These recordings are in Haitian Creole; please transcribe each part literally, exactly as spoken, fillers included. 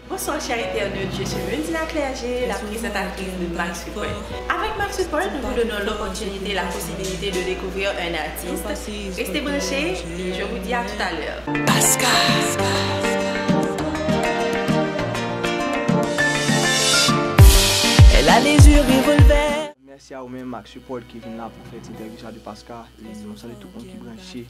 Bonswa chè entènot, je suis Mundina Clergé, la présentatrice de Max Report. Avec Max Report, nous vous donnons l'opportunité et la possibilité de découvrir un artiste. Restez branchés et je vous dis à tout à l'heure. Paska. Elle a les yeux revolver. Mèsi a ou menm, Max Report, ki vin la pou fè ti entèvyou sa de Paska. E nou salye tout moun ki branche,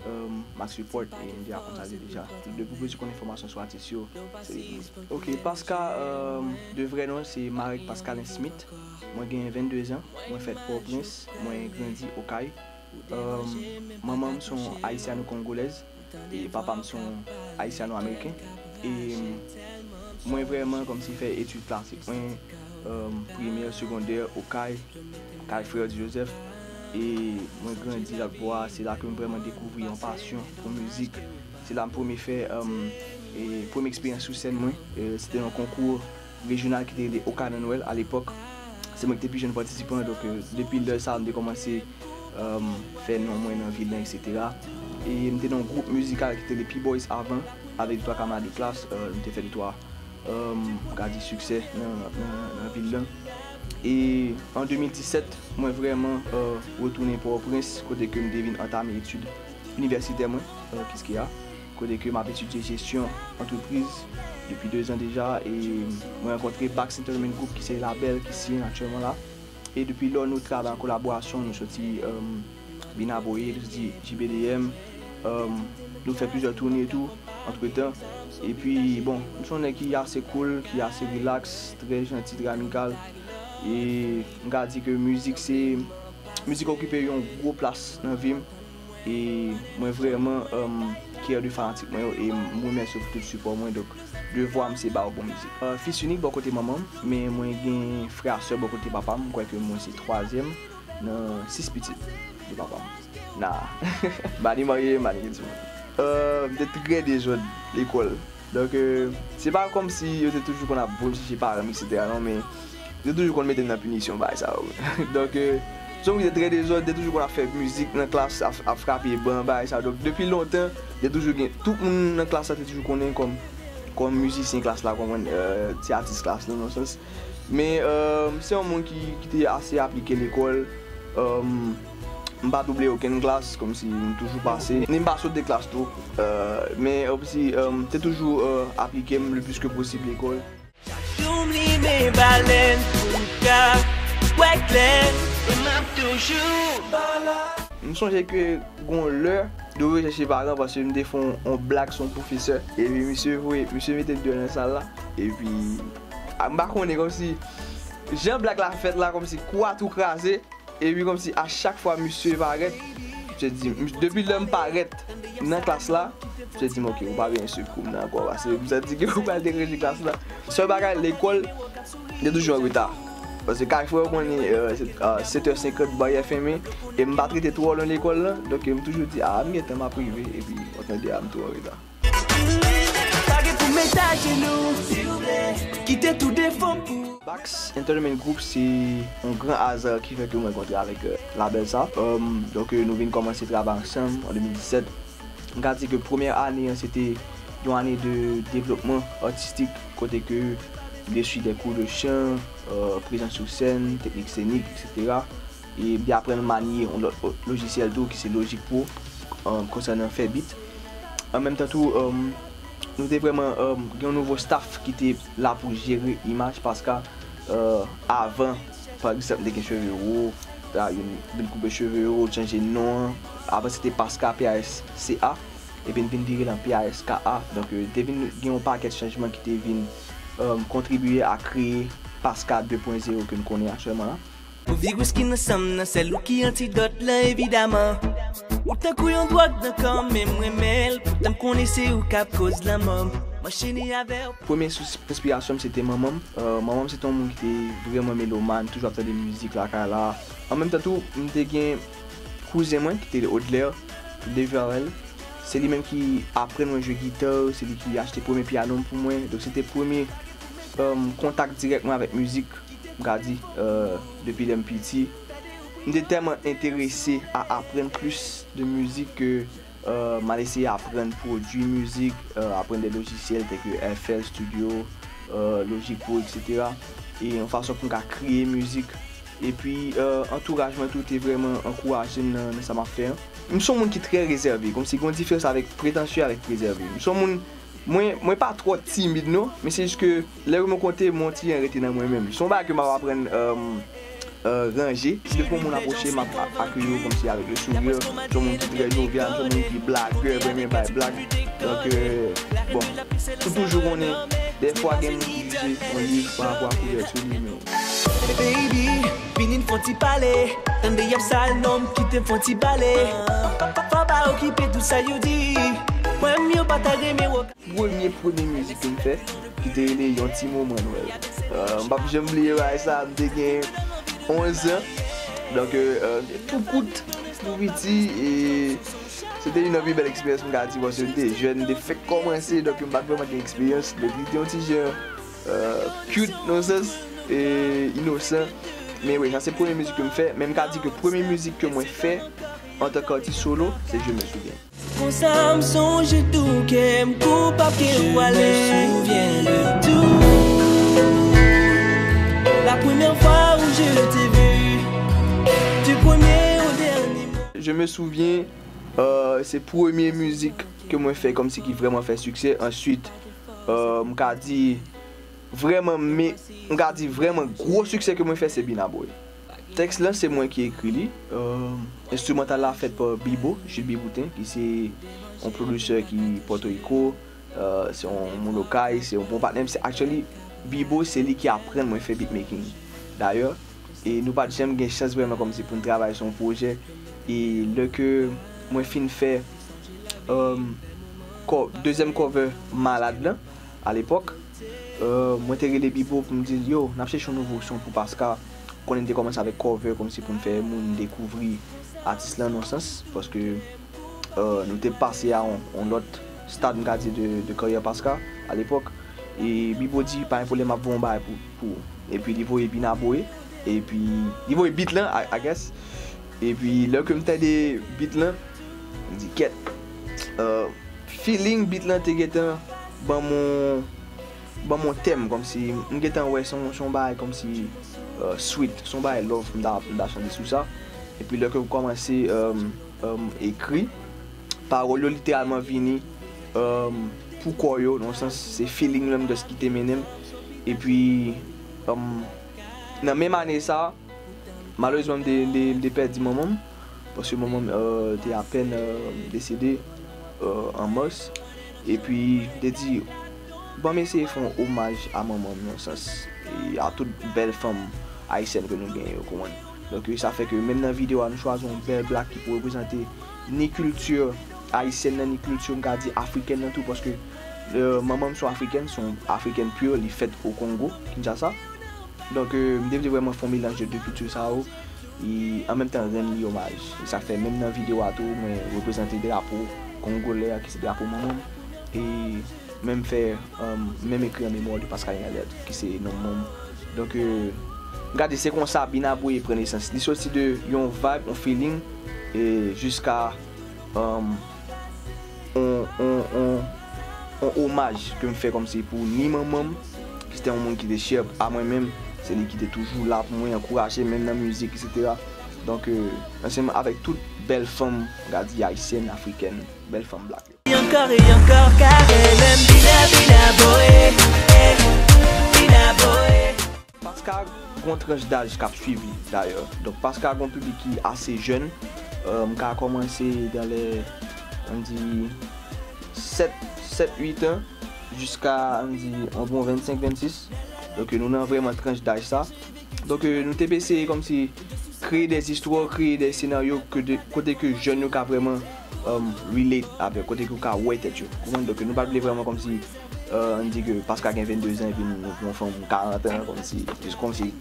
euh, Max Report, e m deja konn sa deja. Depi w bezwen konn enfòmasyon sou atis yo, se li pou mwen. Ok, Paska, euh, de vrè non se Marek Pascalin Smith. Mwen gen vennde zan, mwen fèt Pòtoprens, mwen grandi Okay. Euh, manman m se yon Ayisyano-Kongolèz e papa m se yon Ayisyano-Ameriken. E mwen vrèman kòmsi fè etid klasik mwen, euh, primè, segondè, Okay, kay Frè Joseph. E mwen grandi lòtbò a, se la ke m vrèman dekouvri yon pasyon pou mizik. Se la m premye fè, euh, e premye eksperyans sou sèn mwen, euh, se te yon konkou rejyonal ki te rele Okana Nwèl alepòk. Se mwen ki te pi jèn patisipan, donk, euh, depi lè sa a, m te kòmanse, euh, fè non mwen nan vil lan, etsetera. E m te nan yon gwoup mizikal ki te rele P-Boys avan, avèk de twa kamarad de klas, euh, m te fè de twa, euh, m ka di siksè nan, nan, nan vil lan. E an de mil disèt, mwen vrèman, euh, retounen Pòtoprens, kote ke m te vin antame etid inivèsitè mwen, euh, Kiskeya, kote ke m ap etidye jesyon antrepriz depi de zan deja, e mwen rankontre Bax Entertainment Group, ki se labèl ki siyen aktyèlman la. E depi lò, nou travay an kolaborasyon, nou soti, euh, Binaboye, nou soti J B D M, euh, nou fè plizyè toune tou, antretan. Epi, bon, m se yon nèg ki ase cool, ki ase relax, trè janti, trè amikal. E m ka di ke mizik se, mizik okipe yon gwo plas nan vi m. E mwen vrèman, euh, kyè de fanatik mwen yo e m remèsye yo pou tout sipò mwen. Donk, devwa m se ba yo bon mizik. Euh, fis inik bò kote manman m, men mwen gen frè a sè bò kote papa m, m kwè ke mwen se twazyèm nan sis pitit de papa m. Na, m pa ni marye, m pa ni gen timoun. Euh, m te trè dezòd lekòl. Donk, euh, se pa kòmsi yo te toujou konn ap voye m chèche paran m, etsetera non, men yo te toujou konn mete m nan pinisyon, bagay sa yo. Donk, euh, se yon moun ki te trè dezòd, te toujou konn ap fè mizik nan klas, ap, ap frape ban, bagay sa yo. Donk, depi lontan, te toujou gen, tout moun nan klas la te toujou konnen kòm, kòm mizisyen klas la, konprann, euh, ti atis klas la, nan sans. Men, euh, m se yon moun ki, ki te ase aplike lekòl. Euh, m pa double okenn klas, kòmsi m toujou pase. Men m pa sote klas tou. Euh, men, euh, osi, euh, m te toujou, euh, aplike m le plis ke posib lekòl. Chak jou m limen balèn pou m ka wè klè, e m ap toujou ba la. M sonje ke gon lè, dwe chèche paran paske m te fè yon, yon blag sou yon pwofesè. Epi misye voye, misye mete m deyò nan sal la. Epi, a, m pa konnen, kòmsi jan blag la fèt la, kòmsi kou a tou kraze. Epi kòmsi a chak fwa misye parèt, misye di, depi lè m parèt nan klas la, misye di m, "Ok, ou pa bezwen swiv kou m nan ankò, paske m santi ke ou pral deranje klas la." Sèl bagay, lekòl, m te toujou an reta. Paske kay frè yo konnen, euh, se, euh, sèt è senkant, baryè fèmen, e m pa t rete twò lwen lekòl la, donk, m toujou di, "A, m gentan m ap rive," epi, w ap tande, a, m tou an reta. Pa gen pou m met ajenou, silvouplè, kite tou defo m pou. Bax Entertainment Group se yon gran aza ki fè ke m rankontre avèk, euh, labèl sa. Euh, donk, euh, nou vin kòmanse travay ansanm an de mil disèt. M ka di ke premyè ane an, se te yon ane de devlopman atistik, kote ke m te swiv de kou de chan, euh, prezans sou sèn, teknik senik, etsetera. E m te aprann manye yon lòt lojisyèl tou, ki se Logic Pro, euh, konsènan fè beat. An menm tan tou, euh, nou te vrèman, euh, gen yon nouvo staff ki te la pou jere imaj Paska, euh, avan, pa egzanp, m te gen cheve wo, la, youn vin koupe cheve yo, chanje non an. Avan, se te Paska, P A S C A, epi n vin vire l an P A S K A. Donk, euh, te vin gen yon pakèt chanjman ki te vin, euh, kontribye a kreye Paska de pwen zewo ke n konnen aktyèlman la. Yon viris ki nan san m nan, sèl ou ki antidòt lan, evidaman. Ou tankou yon dwòg nan kò m, men m renmen l. Poutan m konnen se ou k ap koz lanmò m. M anchene avè w. Premye sous enspirasyon m, se te manman m. Euh, manman m, se te yon moun ki te vrèman melomàn, toujou ap tande mizik lakay la. An menm tan tou, m te gen kouzen mwen, ki te Odler Deverel. Se li menm ki aprann mwen jwe gita, se li ki achte premye pyano m pou mwen. Donk, se te premye, euh, kontak dirèk mwen avèk mizik. M ka di, euh, depi lè m piti. M te tèlman enterese a aprann plis de mizik ke, euh, m al eseye aprann pwodui mizik, euh, aprann de lojisyèl tèlke F L Studio, euh, Logic Pro, et cetera. E yon fason pou m ka kreye mizik. Epi, euh, antouraj mwen tou te vrèman ankouraje m nan, nan sa m ap fè an. M se yon moun ki trè rezève, kòmsi gen yon diferans avèk pretansye avèk rezève. M se yon moun, mwen, mwen pa twò timid non, men se jis ke lè yo rankontre m, yon ti jan rete nan mwen menm. Se yon bagay ke m ap aprann, euh, euh, ranje. Depi yon moun apwoche m, m ap a- akeyi yo kòmsi avèk le sourire. Se yon moun ki trè jovyal, se yon moun ki blagè, m renmen bay blag. Donk, euh, bon, ou toujou konnen, dèfwa gen moun ki jije yon liv pa rapò a kouvèti li, men Baby, vini n fè yon ti pale. Tande y ap sal non m, kite m fè yon ti pale. Fò pa okipe tout sa yo di. Kwè m, yo pa ta renmen w. Premye, premye mizik ke m fè, ki te rele Yon Ti Moman Nwèl. Euh, m p ap janm bliye bagay sa, m te gen onz an. Donk, euh, euh, m te tou kout, tou piti, e se te youn nan pi bèl eksperyans m ka di, paske m te jèn, m te fèk kòmanse, donk m pa t vrèman gen eksperyans. Donk, li te yon ti jan, euh, cute, nan yon sans, e inosan. Men wi, sa se premye mizik ke m fè, men m ka di ke premye mizik ke mwen fè antanke atis solo, se Je me souviens. Konsa m sonje tou kè m koupab ke ou ale. Je me souviens de tout. La première fois où je t'ai vu, du premier au dernier mot. Je me souviens, euh, se premye mizik ke mwen fè kòmsi ki vrèman fè siksè. Answit, euh, m ka di vrèman, men, m ka di vrèman gwo siksè ke mwen fè se Bina Boy. Tèks lan se mwen ki ekri li. Euh, enstrimantal la fèt pa Bibo, Jules Biboutin, ki se yon pwodisè ki Pòtoriko. Euh, se yon moun Okay, se yon bon patnè m. Se actually, Bibo se li ki aprann mwen fè beatmaking. Dayè, e nou pa t janm gen chans vrèman kòmsi pou n travay sou yon pwojè. E lè ke mwen fin fè, euh, co- dezyèm cover Malad lan, alepòk, euh, mwen te rele Bibo pou m di l, yo, n ap chèche yon nouvo son pou Paska. Konnen n te kòmanse avèk cover, kòmsi pou n fè moun dekouvri atis lan nan yon sans, paske, euh, nou te pase a yon, yon lòt stad, m ka di, de, de karyè Paska alepòk. E Bibo di, pa gen pwoblèm, m ap voye yon bagay pou, pou ou. Epi li voye Bina Boy, epi li voye beat lan, I, I guess. Epi lè ke m tande beat lan, m di, kèt, euh, feeling beat lan te gentan ban m yon, ban m yon tèm, kòmsi m gentan wè se yon, se yon bagay kòmsi, euh, sweet, se yon bagay love, m ta, m ta chante sou sa. Epi lè ke m kòmanse, euh, euh, ekri, pawòl yo literalman vini, euh, pou kò yo, nan yon sans, se feeling lan just ki te mennen m. Epi, euh, nan menm ane sa, malerezman, m te, m te, m te pèdi manman m, paske manman m, euh, te apèn, euh, desede, euh, an mas. Epi, m te di, ban m eseye fè yon omaj a manman m, nan yon sans, e a tout bèl fanm ayisyèn ke nou genyen yo, konprann. Donk, sa fè ke menm nan videyo a, nou chwazi yon bèl black ki pou reprezante ni kilti ayisyèn nan, ni kilti, m ka di, afrikèn nan tou, paske, euh, manman m se yon afrikèn, se yon afrikèn pure, li fèt o Kongo, Kinshasa. Donk, euh, m te vle vrèman fè yon melanj de de kilti sa yo. E an menm tan rann li omaj. E sa fè menm nan videyo a tou, mwen reprezante drapo kongolè a, ki se drapo manman m. E menm fè, euh, menm ekri an memwa de Pascaline Alerte, ki se non manman m. Donk, euh, gade, se konsa Bina Boy pran nesans. Li soti de yon vibe, yon feeling, e jiska, euh, on, on, on, on omaj ke m fè kòmsi pou ni manman m, ki se te yon moun ki te chè a mwen menm, se li ki te toujou la pou mwen, ankouraje m, menm nan mizik, et cetera. Donk, euh, ansanm avèk tout bèl fanm, m ka di ayisyèn, afrikèn, bèl fanm black yo. Ankò e ankò, K L M, Bina, Bina Boy, eh, Bina Boy. Paska gon tranch daj k ap swiv li, dayè. Donk, Paska gon piblik ki ase jèn. Euh, m ka kòmanse dan lè, ann di, sèt, sèt, uit an, jiska, ann di, anviwon vennsenk, vennsis. Donk, nou nan vrèman tranch daj sa. Donk, euh, nou te eseye kòmsi kreye de istwa, kreye de senaryo ke de, kote ke jèn yo ka vrèman, euh, relate avèk, kote ke yo ka wè tèt yo. Konprann? Donk, nou pa t vle vrèman kòmsi, euh, ann di ke Paska gen vennde zan epi nou, nou pran yon fanm karant an, kòmsi, kòmsi,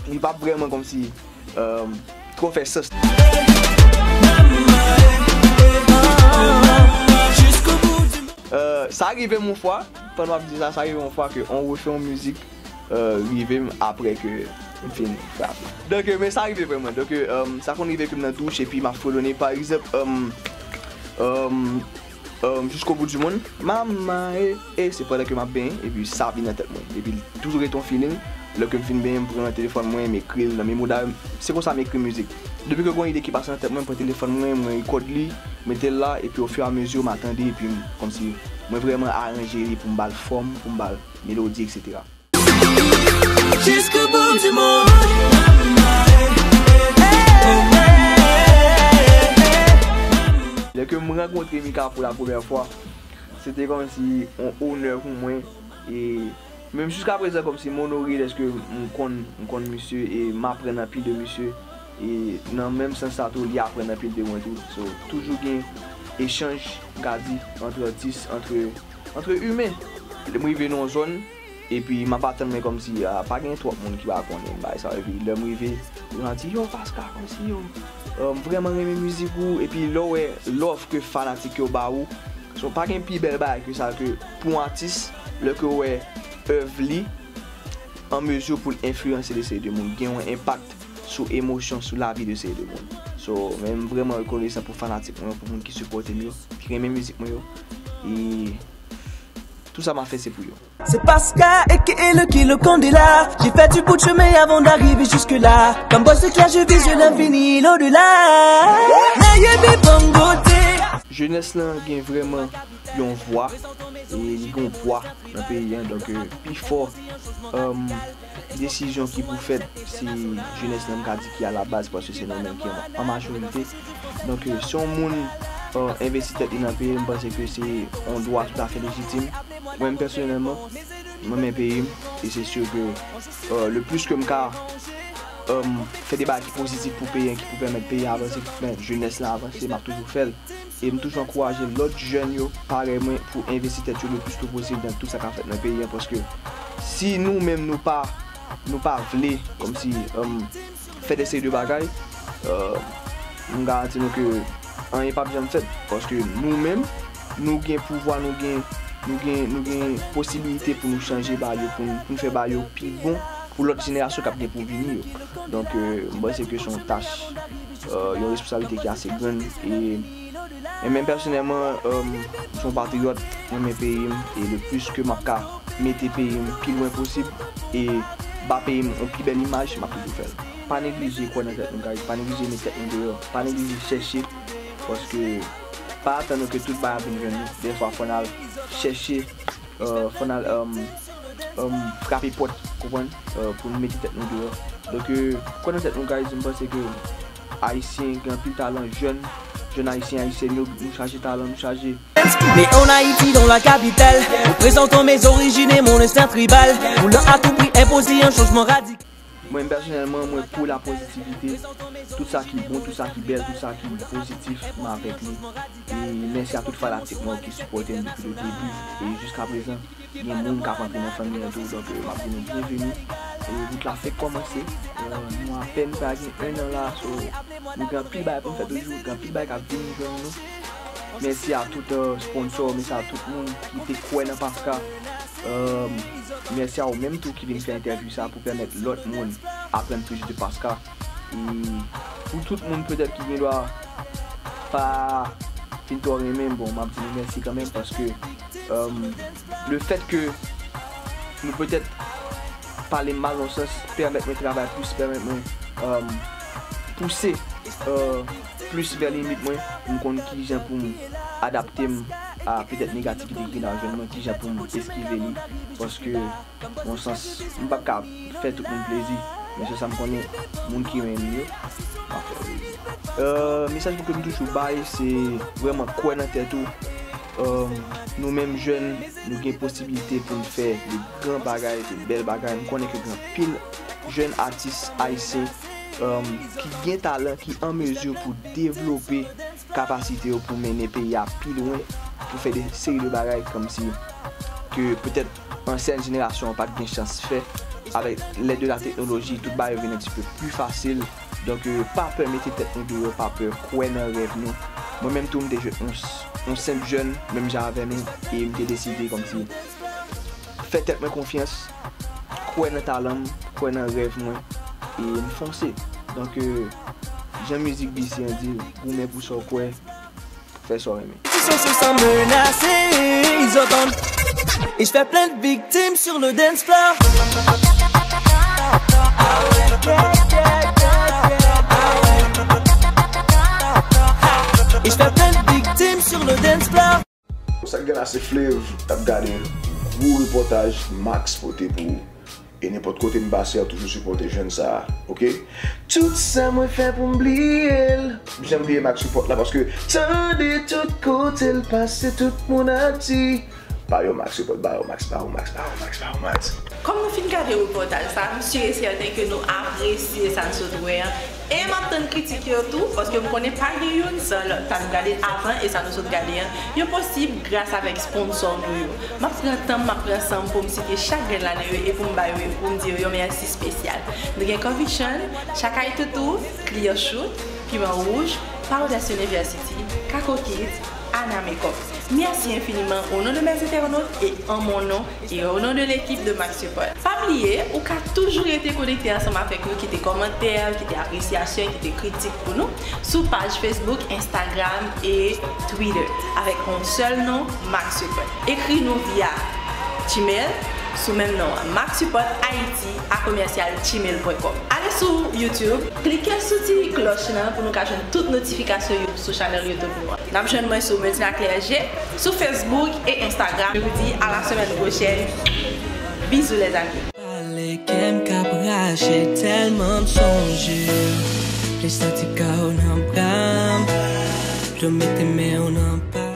li pa vrèman kòmsi, euh, twò fè sans. Euh, sa rive m yon fwa, pandan w ap di sa, sa rive m yon fwa ke on refè yon mizik, euh, rive m apre ke M fin frape. Donk, men sa rive vre mwen. Donk, sa konn rive ke m nan douch epi m ap fredone, pa egzanp, um, um, um, Jusqu'au bout du monde. Mama, e, e, se pandan ke m ap benyen, epi sa vin nan tèt mwen. Epi l toujou rete yon feeling. Lè ke m fin benyen, m pran telefòn mwen, m ekri l nan memoda. Se konsa m ekri mizik. Depi ke gon ide ki pase nan tèt mwen, m pran telefòn mwen, mwen rekòd li, mete l la, epi au fur et à mesure, m a tande, epi m, kòmsi, mwen vrèman aranje li pou m ba l fòm, pou m ba l melodi, et cetera. Jusqu'au bout du monde. Lè ke m rankontre Mika pou la premyè fwa, se te kòmsi yon onè pou mwen. E menm jiska prezan, kòmsi m onore dèske m konn, m konn misye e m aprann anpil de misye. E nan menm sans sa tou, li aprann anpil de mwen tou. So, toujou gen echanj, m ka di, antre atis, antre, antre imen. Lè m rive nan yon zòn, epi m ap atann mwen kòmsi, a, pa gen twòp moun ki va konnen bagay sa yo. Epi lè m rive, yo di, "Yo, Paska, kòmsi yo, m vrèman renmen mizik ou." Epi lè w wè love ke fanatik yo ba ou, so, pa gen pi bèl bagay ke sa, ke pou yon atis, lè ke w wè èv li an mezi pou l enfliyanse de seri de moun, gen yon enpak sou emosyon, sou lavi de seri de moun. So, men m vrèman rekonesan pou fanatik mwen yo, pou moun ki sipòte m yo, ki renmen mizik mwen yo. E tout sa m ap fè, se pou yo. C'est Pasca, aka le Kilo Candela. J'ai fait du bout de chemin avant d'arriver jusque-là. Comme boss éclair, je vise l'infini, l'au-delà. N'ayez pas bonne beauté. Jenès lan gen vrèman yon vwa, e li gen yon pwa nan peyi an. Donk, euh, pifò, um, desizyon ki pou fèt, se jenès lan, m ka di, ki alabaz, paske se nou menm ki an, an majorite. Donk, euh, si yon moun, euh, envesti tèt li nan peyi l, m panse ke se yon dwa toutafè lejitim. Mwen menm pèsonèlman, mwen renmen peyi m, e se si ke, euh, le plis ke m ka, euh, fè de bagay ki pozitif pou peyi an, ki pou pèmèt peyi an avanse, ki pou pèmèt jenès lan avanse, m ap toujou fè l. E m toujou ankouraje lòt jèn yo, parèy mwen, pou envesti tèt yo le plis tou posib nan tout sa k ap fèt nan peyi an, paske si nou menm nou pa, nou pa vle, kòmsi, um, fè de seri de bagay, euh, m garanti nou ke anyen p ap janm fèt, paske nou menm, nou gen pouvwa, nou gen, nou gen, nou gen posibilite pou nou chanje bagay yo, pou n, pou n fè bagay yo pi bon pou lòt jenerasyon k ap gen pou vini yo. Donk, euh, m panse ke se yon tach, euh, yon responsablite ki ase grann. E, e menm pèsonèlman, euh, m se yon patriyòt, mwen renmen peyi m, e le plis ke m ap ka mete peyi m pi lwen posib, e ba peyi m yon pi bèl imaj, m ap toujou fè l. Pa neglije kwè nan tèt nou, guys, pa neglije met tèt nou deyò, pa neglije chèche, paske pa atann ke tout bagay ap vin jwenn nou, dèfwa fò n al chèche, euh, fò n al, euh, euh, frape pòt, konprann, euh, pou nou mete tèt nou deyò. Donk, euh, kwè nan tèt nou, guys, m panse ke Ayisyen gen anpil talan, jèn, jèn Ayisyen, Ayisyèn yo, nou chaje talan, nou chaje. Mais en Haïti, dans la capitale, représentant mes origines et mon instinct tribal, voulant à tout prix imposer un changement radical. Mwen pèsonèlman, mwen pou la pozitivite. Tout sa ki bon, tout sa ki bèl, tout sa ki pozitif, mwen avèk li. E mèsi a tout fanatik mwen ki sipòte m depi le debi e jiska prezan. Gen moun k ap antre nan fanmi an tou, donk, euh, m ap di nou byenveni. E wout la fèk kòmanse. Euh, nou apèn pa gen en an la, so, nou gen anpil bagay pou n fè toujou, gen anpil bagay k ap vin jwenn nou. Mèsi a tout, euh, sponsor, mèsi a tout moun ki te kwè nan Paska. Euh, mèsi a ou menm tou ki vin fè entèvyou sa pou pèmèt lòt moun aprann plis de Paska. E pou tout moun petèt ki gendwa pa fin twò renmen m, bon, m ap di nou mèsi kanmenm, paske, euh, le fèt ke nou petèt pale m mal nan sans, pèmèt mwen travay plis, pèmèt mwen, euh, pouse, euh, plis vè limit mwen, pou m konn kijan pou m adapte m a petèt negativite ki vin al jwenn mwen, kijan pou m eskive li, paske nan sans, m p ap ka fè tout moun plezi, men se sa m konnen, moun ki renmen m yo, m ap fè yo plezi. Euh, mesaj pou ke m toujou bay, se vrèman kwè nan tèt ou. Euh, nou menm jèn, nou gen posibilite pou n fè de gran bagay, de bèl bagay. M konnen ke gen anpil jèn atis ayisyen, euh, ki gen talan, ki an mezi pou devlope kapasite yo pou mennen peyi a pi lwen, pou fè de seri de bagay kòmsi ke petèt ansyen jenerasyon an pa t gen chans fè. Avèk lèd de la teknoloji, tout bagay yo vin un petit peu plus facile. Donk, euh, pa pè mete tèt nou deyò, pa pè kwè nan rèv nou. Mwen menm tou, m te jwenn yon, yon senp jèn, menm jan avè nou, e m te deside kòmsi fè tèt mwen konfyans, kwè nan talan m, kwè nan rèv mwen, E m fonse. Donk, euh, jan mizik B C an di l, goumen pou sa w kwè, fè sa w renmen. Ils sont sous sans menacer, ils entendent. Et je fais plein de victimes sur le dance floor. Et je fais plein de victimes sur le dance floor. Sa k gen la se Flav t ap gade gwo repòtaj Max pote pou ou. E nenpòt kote m pase, an toujou sipòte jèn sa a, oke? Tout sa mwen fè pou m bliye l. M janm bliye Max Report la paske tande tout kote l pase, tout moun ap di, ba yo Max Report, ba yo Max, ba yo Max, ba yo Max, ba yo Max. Kòm nou fin gade repòtaj sa, m si e sèten ke nou apresye sa n sot wè an. E m ap tann kritik yo tou, paske m konnen pa gen youn san lòt. Sa nou gade avan e sa nou sot gade an, yo posib gras avèk sponsò nou yo. M ap pran tan m, m ap pran san m pou m site chak grenn ladan yo e pou m ba yo, pou m di yo yon mèsi espesyal. Nou gen Conviction, Chakay Toutou, Client Shoot, Piman Wouj, Powder's University, Kako Kids, Ana Makeup. Merci infiniment au nom de mes internautes et en mon nom et au nom de l'équipe de Max Support. Pa bliye, ou ka toujou rete konekte ansanm avèk nou, kite kòmantè, kite apresyasyon, kite kritik pou nou sou paj Facebook, Instagram e Twitter avèk yon sèl non, Max Support. Ekri nou via Gmail sou menm non an, Max Support Haiti a commercial gmail point com. Ale sou YouTube, klike sou ti klòch lan pou nou ka jwenn tout notifikasyon yo sou chanèl YouTube nou an. N ap jwenn mwen sou Medina Clergé, sou Facebook e Instagram. Nou di a la semèn pwochèn. Bizou lèzanmi. Pale kè m k ap rache tèlman m sonje. Vle santi kò w nan bra m. Vle mete men w nan pa